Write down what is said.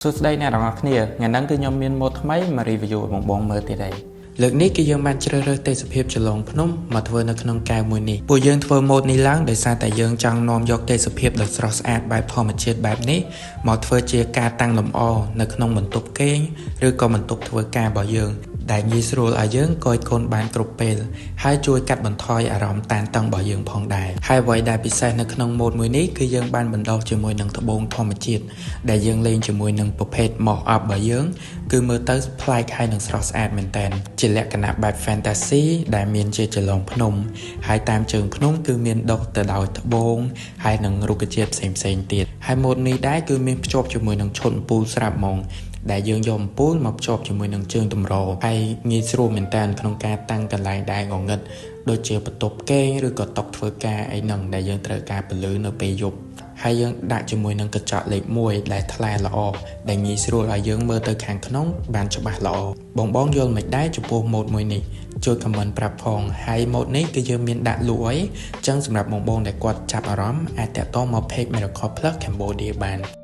សួស្តីអ្នកទាំងអស់គ្នា។ថ្ងៃហ្នឹងគឺខ្ញុំមានម៉ូដថ្មីមក review ឲ្យបងបងមើលទៀតហើយលើកនេះគឺយើងបានជ្រើសរើសទេសភាពជ្រលងភ្នំមកធ្វើនៅក្នុងកែវមួយនេះ។ពួកយើងធ្វើម៉ូដនេះឡើងដោយសារតែយើងចង់នាំយកទេសភាពដ៏ស្រស់ស្អាតបែបធម្មជាតិបែបនេះមកធ្វើជាការតាំងលម្អនៅក្នុងបន្ទប់គេងឬក៏បន្ទប់ធ្វើការរបស់យើងដែលងាយស្រួលឲ្យយើងកយកូនបានគ្រប់ពេលហើយជួយកាត់បន្ថយអារម្មណ៍តានតឹងរបស់យើងផងដែរហើយអ្វីដែលពិសេសនៅក្នុងម៉ូដមួយនេះគឺយើងបានបណ្ដុះជាមួយនឹងត្បូងធម្មជាតិដែលយើងលេងជាមួយនឹងប្រភេទ moss up របស់យើងគឺមើលទៅប្លែកហើយនឹងស្រស់ស្អាតមែនតើជាលក្ខណៈបែប fantasy ដែលមានជាជ្រលងភ្នំហើយតាមជើងភ្នំគឺមានដុះទៅដោយត្បូងហើយនឹងរុក្ខជាតិផ្សេងផ្សេងទៀតហើយម៉ូដនេះដែរគឺមានភ្ជាប់ជាមួយនឹងឈុតអំពូលស្រាប់ហ្មងដែលយើងយកអំពូលមកភ្ជាប់ជាមួយនឹងជើងទម្រហើយងាយស្រួលមែនតើក្នុងការតាំងកន្លែងដែលងងឹតដូចជាបន្ទប់គេងឬក៏តុធ្វើការអីហ្នឹងដែលយើងត្រូវការពន្លឺនៅពេលយប់ហើយយើងដាក់ជាមួយនឹងកញ្ចក់លេខ1ដែលថ្លាល្អដែលងាយស្រួលឲ្យយើងមើលទៅខាងក្នុងបានច្បាស់ល្អបងបងយល់មិនដែរចំពោះម៉ូដមួយនេះជួយ comment ប្រាប់ផងហើយម៉ូដនេះគឺយើងមានដាក់លក់អីចឹងសម្រាប់បងបងដែលគាត់ចាប់អារម្មណ៍អាចតាក់ទងមក page Miracle Plus Cambodia បាន។